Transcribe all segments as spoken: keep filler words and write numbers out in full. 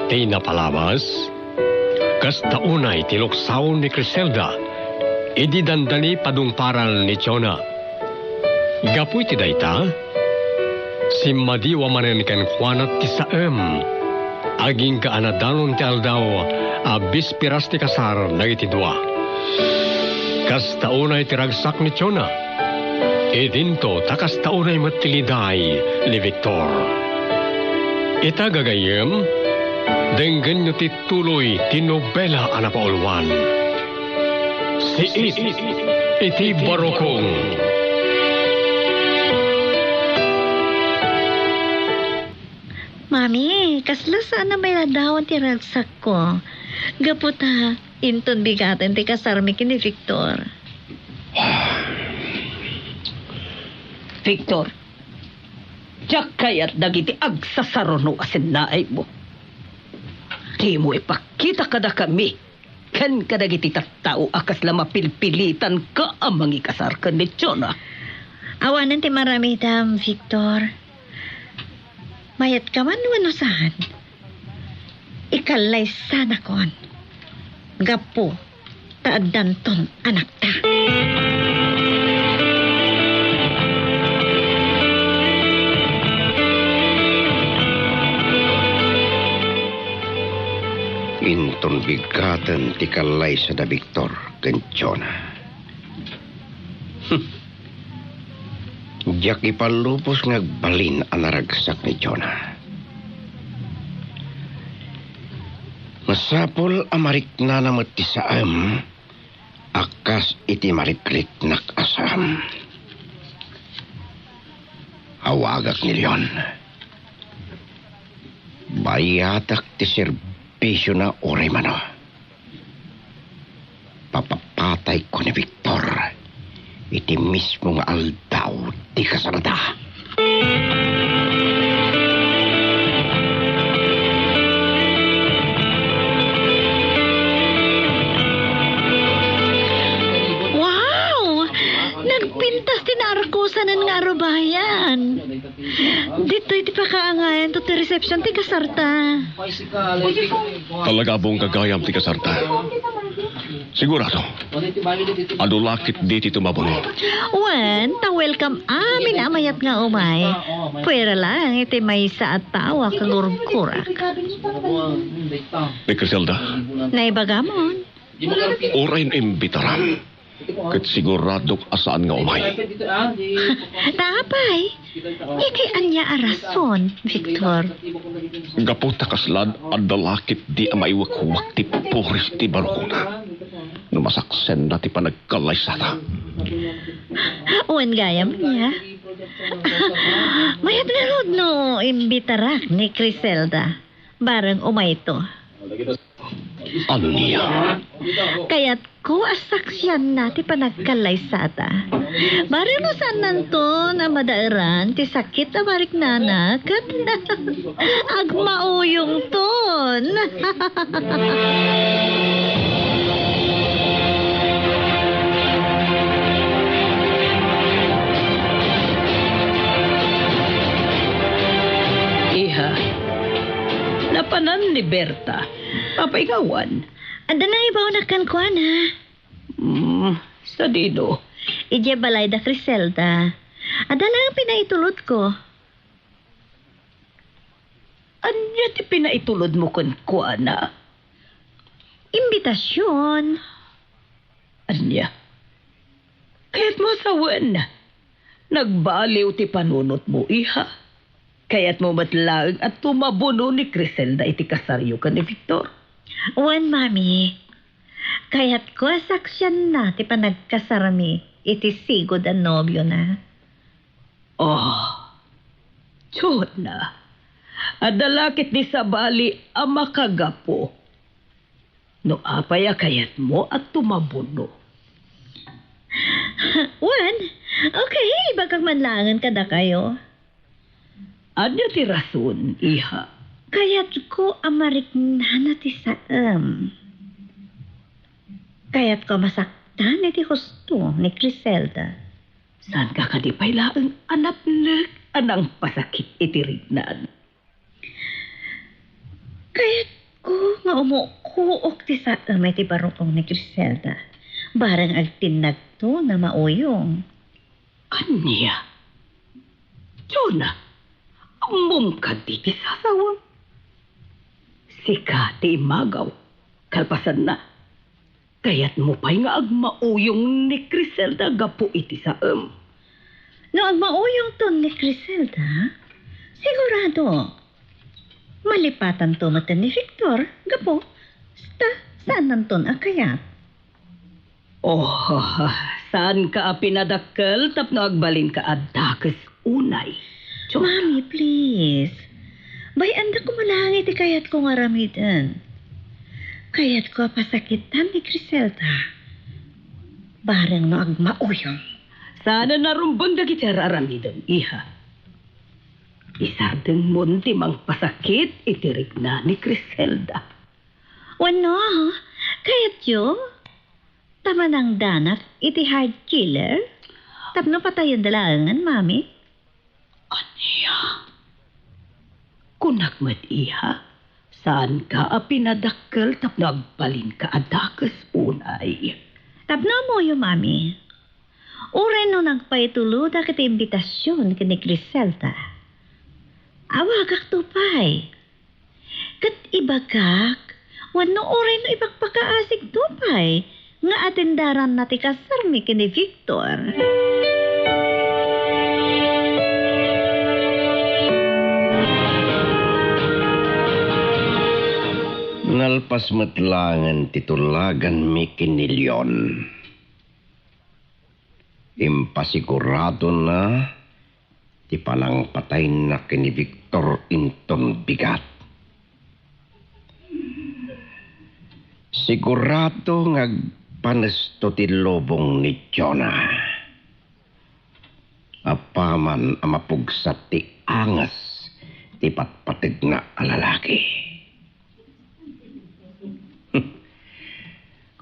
Ti napalabas, kasta unay ti luksaon ni Criselda idi dandani padungparan ni Jonah. Gapu iti dayta, simmadiwa manen kenkuana ti saem. Agingga a nadanon ti aldaw a bisperas ti kasar dagiti dua. Kasta unay ti ragsak ni Jonah. Idinto ta kasta unay met ti liday ni Victor. Ita gagayyem, denggenyo ti tuloy ti nobela a napauluan. Siit iti Barukong. Mami, kasla saan a mailadawan ti ragsakko. Gapu ta, inton bigaten ti kasarmi ken ni Victor. Victor, diak kayat dagiti agsasaruno a sennaaymo. Dimo ipakita kadakami ken kadagiti tattao a kasla mapilpilitanka a mangikasar ken ni Jonah. Awanen ti maramidam, Victor. Mayatka man wenno saan, ikallaysanakon. Gapu ta addanton anakta. Inton bigaten ti kallaysa da Victor ken Jonah. Diak ipalubos nga agbalin a naragsak ni Jonah. Masapul a mariknana met ti saem a kas iti marikriknak a saem. Awagak ni Leon. Bayatak ti serbisiona uray mano. Papapatayko ni Victor iti mismo nga aldaw ti kasarda. Wow! Nagpintas ti naarkosanen nga arubayan. Ditoy ti pakaangayan to ti resepsiyon ti kasarta. Talaga bung gagayam ti kasarta. Sigurado. Adu la ketdi ti tumabuno. Wen, ta welcome amin a mayat nga umay. Puera laeng iti maysa a tao a kagurgurak. Ni Criselda? Naibagamon. Uray no imbitaram. Ket siguradok a saan nga umay. Ta apay, iti ania a rason, Victor? Gapu ta kasla adda la ketdi a maiwekwek ti puris ti barukona no masaksenna ti panagkallaysata. Wen gayam nia. Mayat ngarud no imbitarak ni Criselda. Bareng umayto. Ania? Kayatko a saksianna ti panagkallaysata. Bareng no saannanton a madaeran ti sakit a mariknana ket agmauyongton. Iha, napanan ni Berta. Apay nga awan? Adda nangibawnak kenkuana. Hmm, sadino? Idiay balay da Criselda. Adda laeng pinaitulodko. Ania ti pinaitulodmo kenkuana? Imbitasion. Ania? Kayatmo a sawen? Nagbaliw ti panunotmo, iha. Kayatmo met laeng a tumabuno ni Criselda iti kasaryo ken ni Victor? Wen, Mami. Kayatko a saksianna ti panagkasarmi iti sigud a nobiona. Oh, Jonah, adda la ketdi sabali a makagapu. No apay a kayatmo a tumabuno? Wen, okay, ibagak man laengen kadakayo. Ania ti rason, iha? Kayatko a mariknana ti saem. Kayatko a masaktan iti husto ni Criselda. Saanka kadi pay laeng a napnek a nangpasakit iti riknaan? Kayatko nga umukuok ti saem iti barukong ni Criselda. Bareng agtinnagton a mauyong. Ania? Jonah, ammom kadi ti sasawem? Sika ti immagaw. Kalpasanna, kayatmo pay nga agmauyong ni Criselda gapu iti saem? No agmauyongton ni Criselda, sigurado, malipatanto met ni Victor gapu ta saannanton a kayat. Oh, saanka a pinadakkel tapno agbalinka a dakes unay, Jonah. Mami, please. Bay-andak koma laeng iti kayatko nga aramiden. Kayatko a pasakitan ni Criselda. Bareng no agmauyong. Saan a narumbeng dagiti ar-aramidem, iha. Isardengmon ti mangpasakit iti rikna ni Criselda. Wenno, kayatyo ta manangdanak iti heart killer tapno patayenda laengen, Mami? Ania? Kunak met, iha, saanka a pinadakkel tapno agbalinka a dakes unay. Tapno ammoyo, Mami, uray no nagpaitulodak iti imbitasion ken ni Criselda, awagakto pay. Ket ibagak, wenno uray no ipakpakaasigto pay nga atendaranna ti kasarmi ken ni Victor. Nalpas met laengen ti tullaganmi ken ni Leon. Impasiguradona ti panangpatayna ken ni Victor inton bigat. Sigurado nga agpanesto ti lubong ni Jonah. Apaman a mapugsat ti anges ti patpategna a lalaki.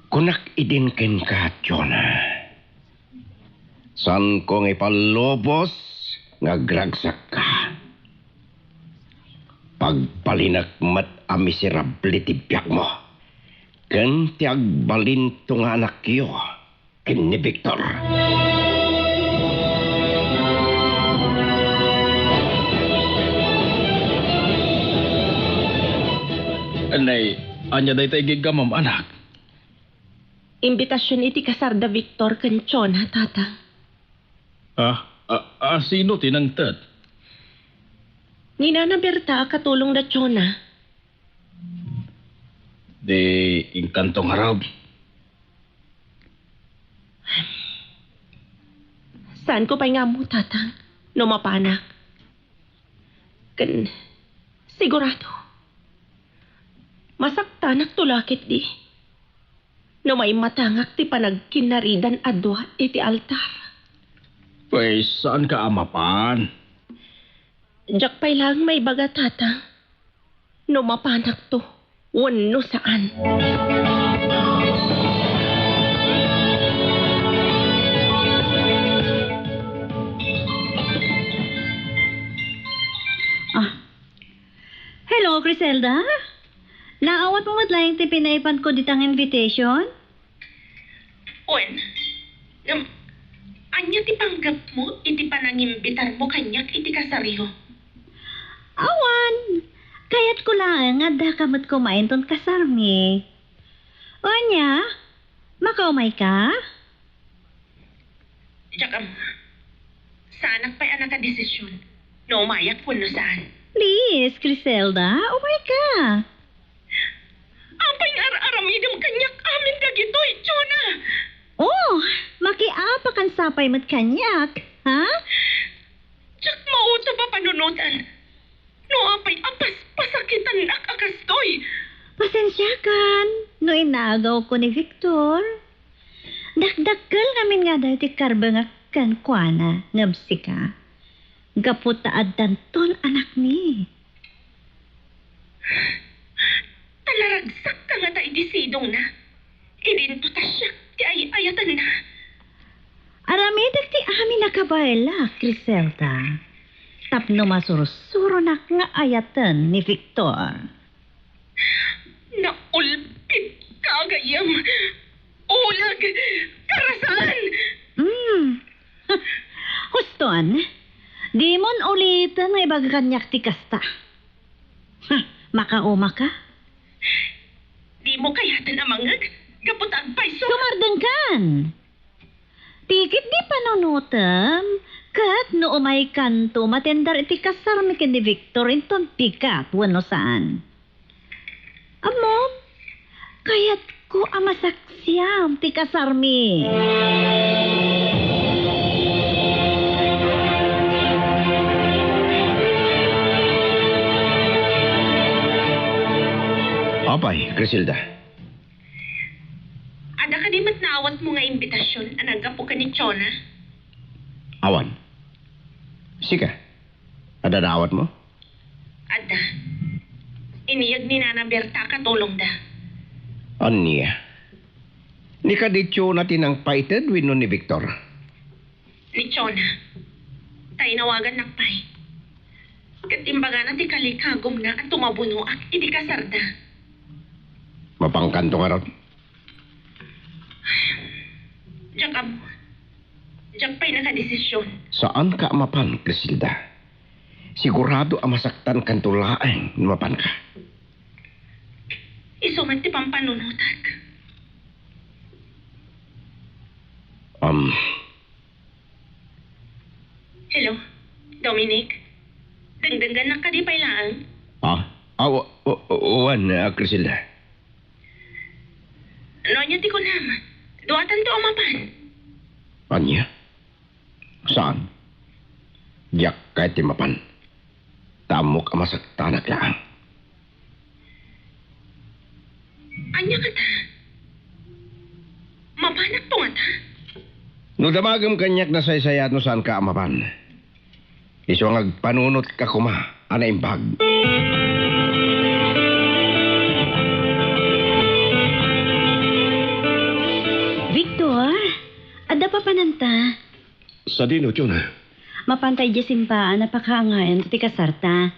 Kunak idin kenka, Jonah. Saanko nga ipallubos nga agragsakka. Pagbalinek met a miserable ti biagmo ken ti agbalinto nga anakyo ken ni Victor. Nay, ania dayta igiggamam, anak? Imbitasion iti kasar da Victor ken Jonah, Tatang. Ah, a, a, sino ti nangted? Ni Nana Berta a katulong da Jonah. Di inkanto ngarud. Saanko pay nga ammo, Tatang, no mapanak. Ken sigurado, masaktanakto la ketdi no maimatangak ti panagkinnaridan a dua iti altar. Pues, saanka a mapan? Diak pay laeng maibaga, Tatang, no mapanakto wenno saan. Ah. Hello, Criselda? Naawatmo met laeng ti pinaipanko dita nga invitation? Wen, ngem, ania ti panggepmo iti panangimbitarmo kaniak iti kasaryo? Awan, kayatko laeng nga addaka met koma inton kasarmi. O ania, makaumayka? Diak ammo. Saanak pay a nakadesision no umayak wenno saan. Please, Criselda, umayka. Apay nga ar-aramidem kaniak amin dagitoy, Jonah? Oh, makiapakan sapay met kaniak, ha? Diak mautop a panunotan. No apay a pas-, pasakitannak a kastoy. Pasensiakan no inagawko ni Victor. Dakdakkel ngamin nga adda ti karbengak kenkuana, ngem sika, gapu ta addanton anakmi. Ta naragsak ka ngata idi sidongna. Idinto ta siak ti ay-ayatenna. Aramidek ti amin a kabaelak, Criselda, tapno masursuronak nga ayaten ni Victor. Yam, ulag, karasan! Hmm. Husto, Ann. Dimon uliten nga ibaga kaniak ti kasta. Huh, makaumaka? Dimo kayaten a mangngeg gapu ta agpayso. Sumardengkan! Ti ketdi panunotem, ket no umaykanto matender iti kasarmi ken ni Victor inton bigat wenno saan. Ammom, kayatko a masaksiam ti kasarmi. Apay, Criselda? Adda kadi met naawatmo nga imbitasion a naggapu ken ni Chona? Awan. Sika, adda naawatmo? Adda. Iniyag ni Nana Berta a katulongda. Ania? Ni kadi Chona ti nangpaited wenno ni Victor? Ni Chona. Ta inawagannak pay. Ket imbagana ti kalikagumna a tumabunoak idi kasarda. Mapankanto ngarud? Diak ammo. Diak pay nakadesision. Saanka a mapan, Criselda. Sigurado a masaktankanto laeng no mapanka. Isu met ti pampanunotek. Um, Hello, Dominic? Dengdenggennak kadi pay laeng? Ah, ah, wa-, wa-, wan, ah, Criselda. No ania ti kunam? Duatanto a mapan. Ania? Saan? Diak kayat ti mapan. Ta ammok a masaktanak laeng. Ania kata? Mapanakto ngata? No damagem kaniak, nasaysayaat no saanka a mapan. Isu nga agpanunotka koma a naimbag. Victor, adda papananta? Sadino, Chona? Mapanta idiay simbaan a pakaangayan ti kasarta.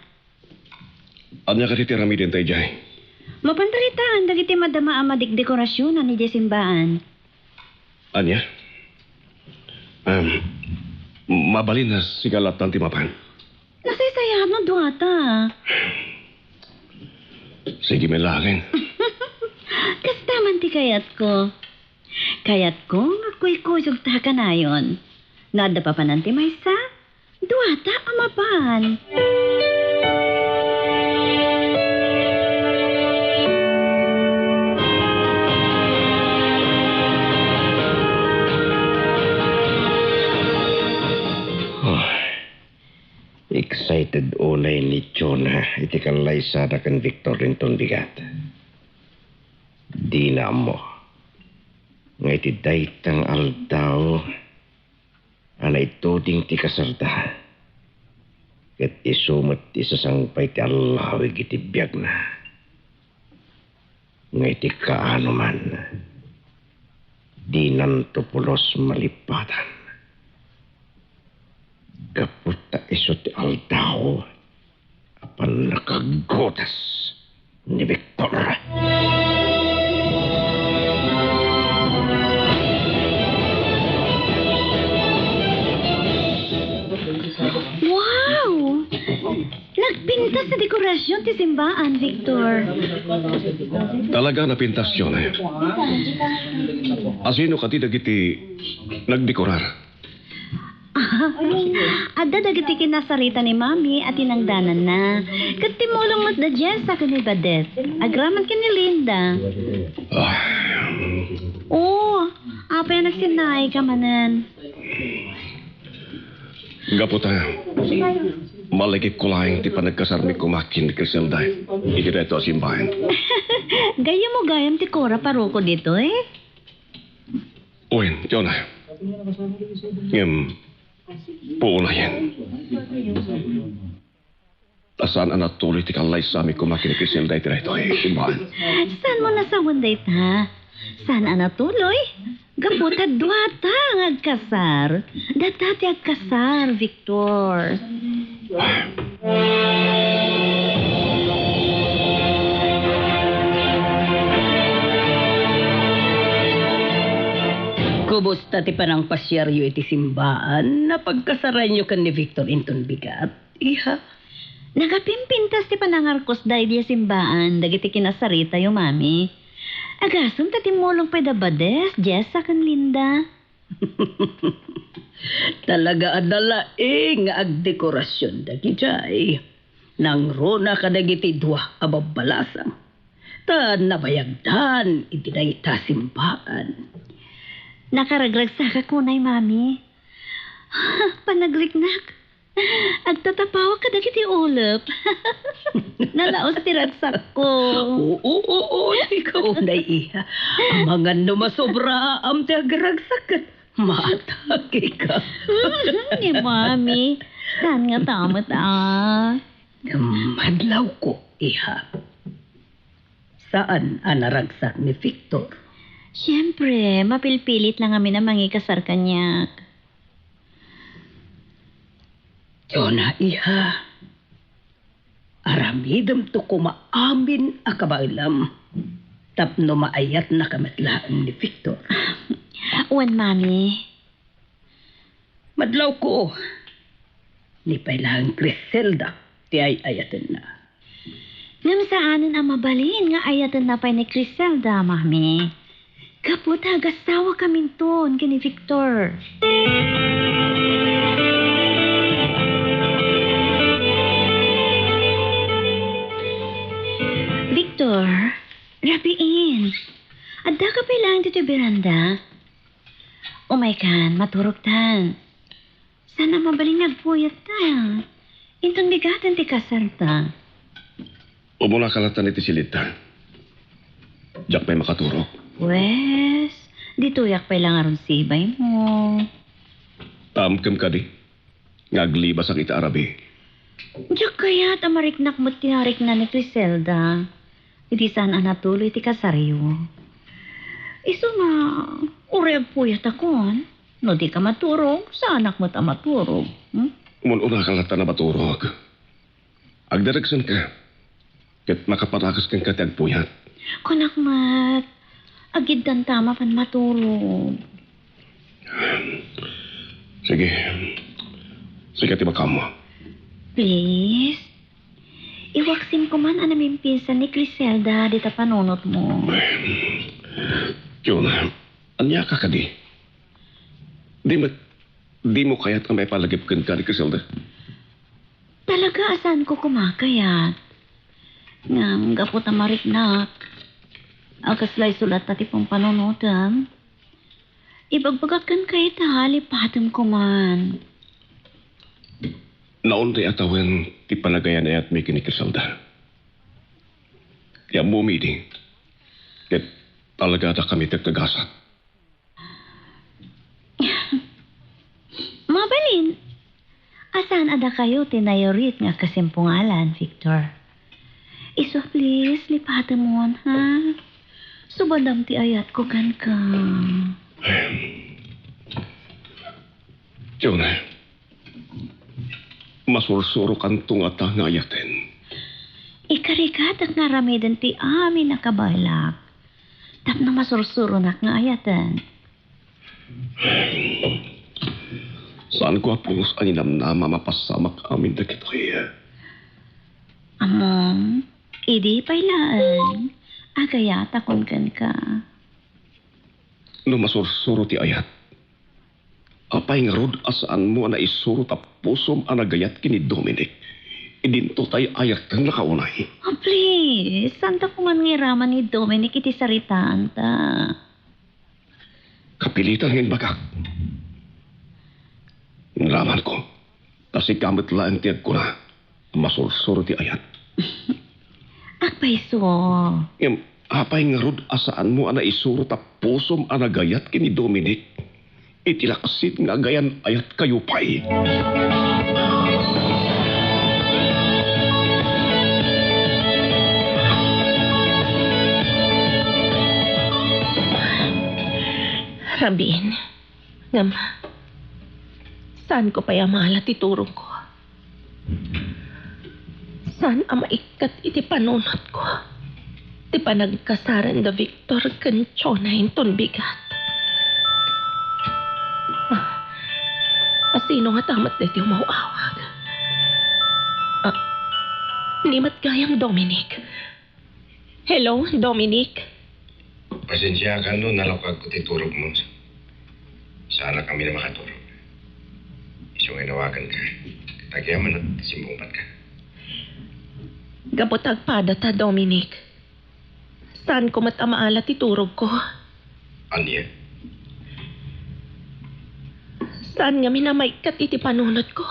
Ania kadi ti aramidenta idiay? Mapanta ritaan dagiti madama a madikdekorasionan idiay simbaan. Ania? Em, mabalin a sika lattan ti mapan. Nasaysayaat no duata. Sige met laeng. Kasta man ti kayatko. Kayatko nga agkuykuyogta kanayon. No adda papanan ti maysa, duata a mapan. Oh, excited unay ni Chona iti kallaysada ken Victor inton bigat. Dina ammo nga iti dayta nga aldaw a naituding ti kasarda, ket isu met ti sasangpay ti allawig iti biagna. Nga iti kaanoman, dinanto pulos malipatan. Gapu ta isu ti aldaw a pannakagotas ni Victor. Wow! Nagpintas a dekorasion ti simbaan, Victor. Talaga napintas, Chona. Asino kadi dagiti nagdekorar? Ah, adda dagiti kinasarita ni Mami a tinangdananna. Ket timmulong met da Jessa ken ni Badet. Agraman ken ni Linda. Ah. Oh, apay a nagsinnaayka manen? Gapu ta, malagipko laeng ti panagkasarmi koma ken ni Criselda iti daytoy a simbaen. Gayyemmo gayam ti kora paroko ditoy? Wen, Chona. Ngem, puonayen. Ta saan a natuloy ti kallaysami koma ken ni Criselda iti daytoy simbaen. Saanmo nasawen dayta? Saan a natuloy? Gapu ta duata nga agkasar. Data ti agkasar, Victor. Ta ti panangpasiaryo iti simbaan, napagkasaranyo ken ni Victor inton bigat, iha? Nagapimpintas ti panangarkusda idiay simbaan dagiti kinasaritayo, Mami. Agasem ta timmulong pay da Bades, Jessa, ken Linda. Talaga a dalaing nga agdekorasion dagijay. Nangruna kadagiti dua a babbalasang. Ta nabayagdan iti dayta simbaan. Nakaragragsakak unay, Mami. Panagriknak. Agtatapawak kadagiti ulep. Nalaos ti ragsakko. Oo, oo, oo, ikaw na iya. Amangan no masobraam ti agragsak. Matagika. Mhm, ni Mami. Saan nga tamet, ah? Madlawko, iha. Saan a naragsak ni Victor? Siyempre, mapilpilit lang amin a mangikasar kaniak. Yona, iha. Aramidemto koma amin a kabaelam tapno maayatnaka met laeng ni Victor. Wen, Mami. Madlawko. Ni pay laeng Criselda ti ay-ayatenna. Ngem saanen a mabalin nga ayatenna pay ni Criselda, Mami. Gapu ta agasawakaminton ken ni Victor. Victor, rabiin. Addaka pay laeng ditoy beranda? Umaykan, maturogtan. Saan a mabalin nga agpuyatta. Inton bigaten ti kasarta. Umunaka latta iti silita. Diak pay makaturog. Wes, ditoyak pay la ngarud sibaymo. Taamkem kadi nga aglibasak iti arabi? Diak kayat a mariknak met ti narikna ni Criselda. Idi saan a natuloy ti kasaryo. Isu nga, uray agpuyatakon. No dika maturog, saanak met a maturog. Hmm? Umun-unaka latta a maturog. Agdaragsenka, ket makapanakes kenka ti agpuyat. Kunak met, agiddanta a mapan maturog. Sige. Sika ti makaammo. Please? Iwaksim koman a namimpinsan ni Criselda dita panunotmo. Fiona, ania ka kadi? Di met, dimo kayat a maipalagip kenka ni Criselda? Talaga a saanko koma kayat. Ngem gapu ta mariknak a kasla isu latta ti pampanunotem, ibagbagak kenka ita, lipatem koman. Naunay a tawen ti panagayan-ayatmi ken ni Criselda. Ti ammomi idi, ket talaga a dakami ti agkagasat. Mabalin, a saan a dakayo ti nayarit nga kasimpungalan, Victor. Isu, please, lipatemon, ha? Subadam ti ayatko kenka. Fiona, masursurokanto ngata nga ayaten? Ikarikatek nga aramiden ti amin a kabaelak tapno masursuronak nga ayaten. Saanko a pulos a ninamnama a mapasamak amin dagitoy. Ammom, idi pay laeng, agayatakon kenka. No masursuro ti ayat, apay ngarud a saanmo a naisuro ta pusom a nagayat ken ni Dominic? Idinto tay ayatennaka unay. Oh, please, saantak koman nga iraman ni Dominic iti saritaanta. Kapilitan nga imbagak. Naramanko, ta sika met laeng ti agkuna, masursuro ti ayat. Agpayso. Ngem, apay ngarud a saanmo a naisuro ta pusom a nagayat ken ni Dominic? Iti laksid nga agayan-ayatkayo pay. Rabin, ngem, saanko pay a mala ti turongko. Saan a maikkat iti panunotko ti panagkasaren da Victor ken Chona inton bigat. Sino ngata met daytoy umaw-awag? Ah, ni met gayam, Dominic. Hello, Dominic. Pasensiakan no nalukagko ti turogmo. Saanak a makaturog. Isu nga inawaganka. Ket agyamanak ta simmungpatka. Gapu ta agpadata, Dominic. Saanko met a maala ti turogko. Ania? Saan ngamin a maikkat iti panunotko?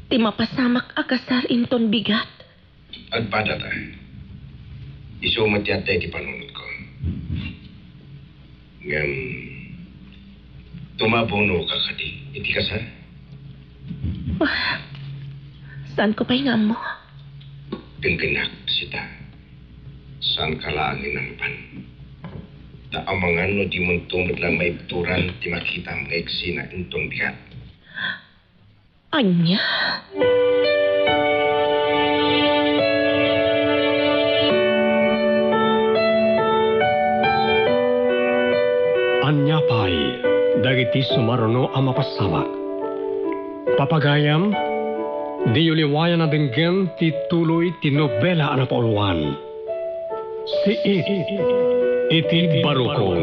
Ti mapasamak a kasar inton bigat. Agpadata. Isu met ti adda iti panunotko. Ngem, tumabunoka kadi iti kasar? Saanko pay nga ammo? Denggenak, sita. Saanka laeng a maipan. Ta amangan no dimonto met laeng maibturan ti makitam nga iksina inton bigat. Ania? Ania pay dagiti sumaruno a mapasamak? Papagayam, diyo liwayan a denggen ti tuloy ti nobela a napauluan. Siit iti barukon.